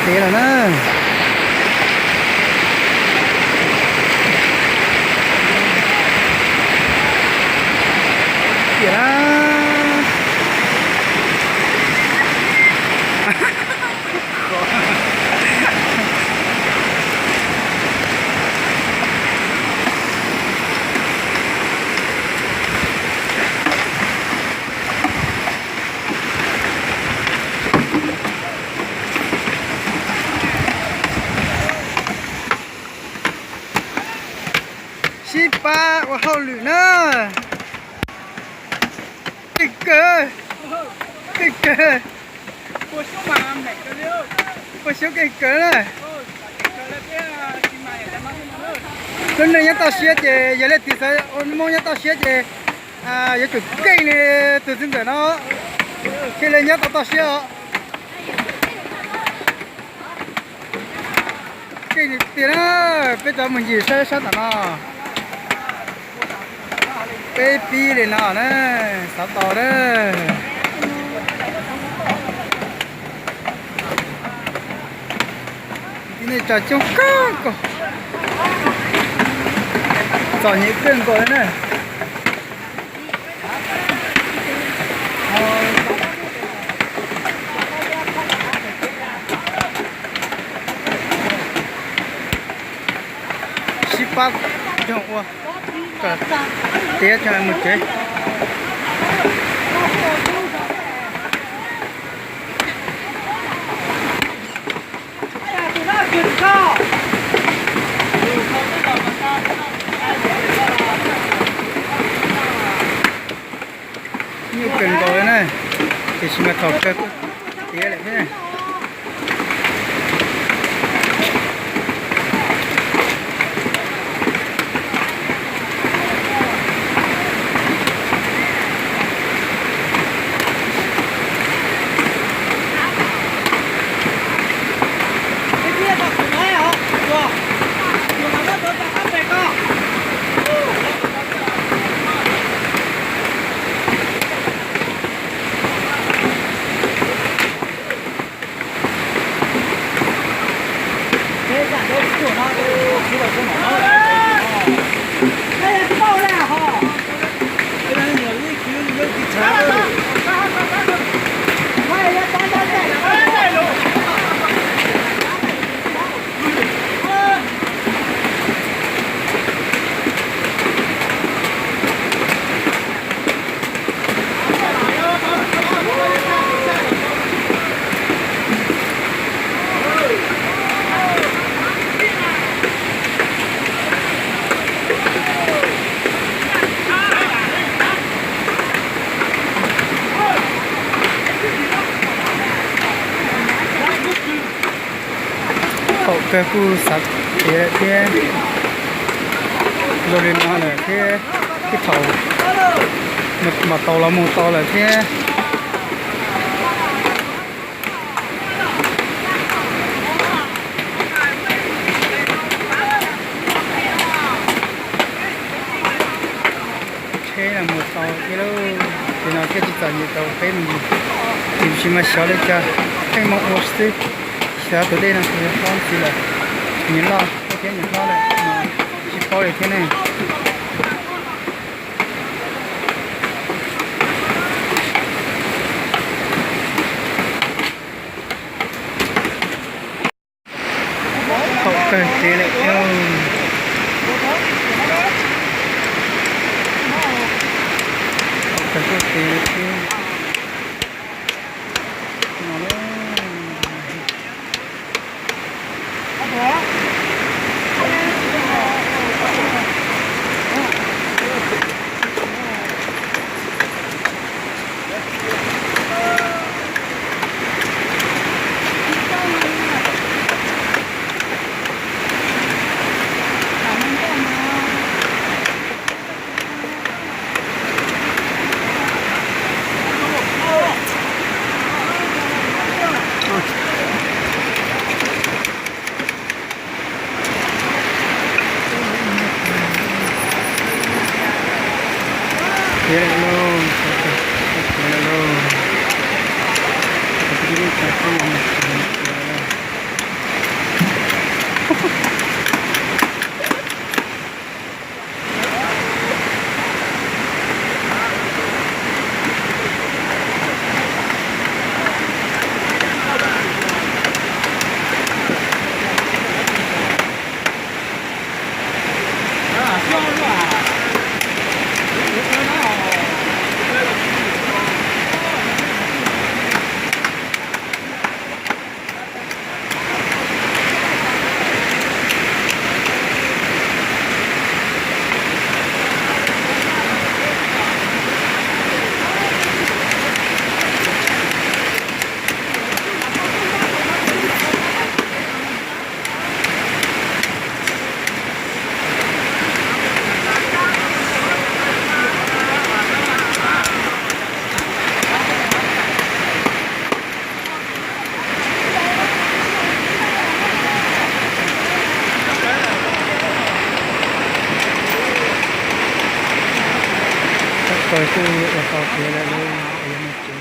Tiav lawm na. Tiav na. Sib pab ua hauj lwm na. Keej kawg, keej kawg, pua xyoob keej kawg na. Lub neej nyob toj siab ces yog leej twg xav ua Hmoob nyob toj siab ces yuav tsum keej li tus txiv ntxawm no thiaj li nyob tau toj siab os. Keej tiag na. Peb rov mus ncig saib sab tom no. Peb pib li no na, xav tau na. Tib neeg tso coob kawg nkaus, txom nyem kawg nkaus li na. Sib pab coj ua kom tiav coj mus tsev. Nyuaj kawg nkaus li na, tiam sis mas thaum kawg kuj tiav lawm thiab. Thaum kawg kuj xav tiav lawm thiab, zoo li no lawm thiab, kuj thaum mus tau los mus tau lawm thiab. Tsheb los mus tau thiab lauj, ces no thiaj tsis txom nyem tau peb mus. Tiam sis mas xyov li cas pheej mob ua xwb, xyov tus dej no kuj yuav hlob ntxiv lawm, nyias loj thiab nyias hlob lawm, tsis paub li thiab ne. Thaum kawg tiav lawm thiab. Thaum kawg kuj tiav lawm thiab. Tiav lawm lauj, tiav lawm lauj. Pawg kuj ua tau kev lawm lauj, uas yog me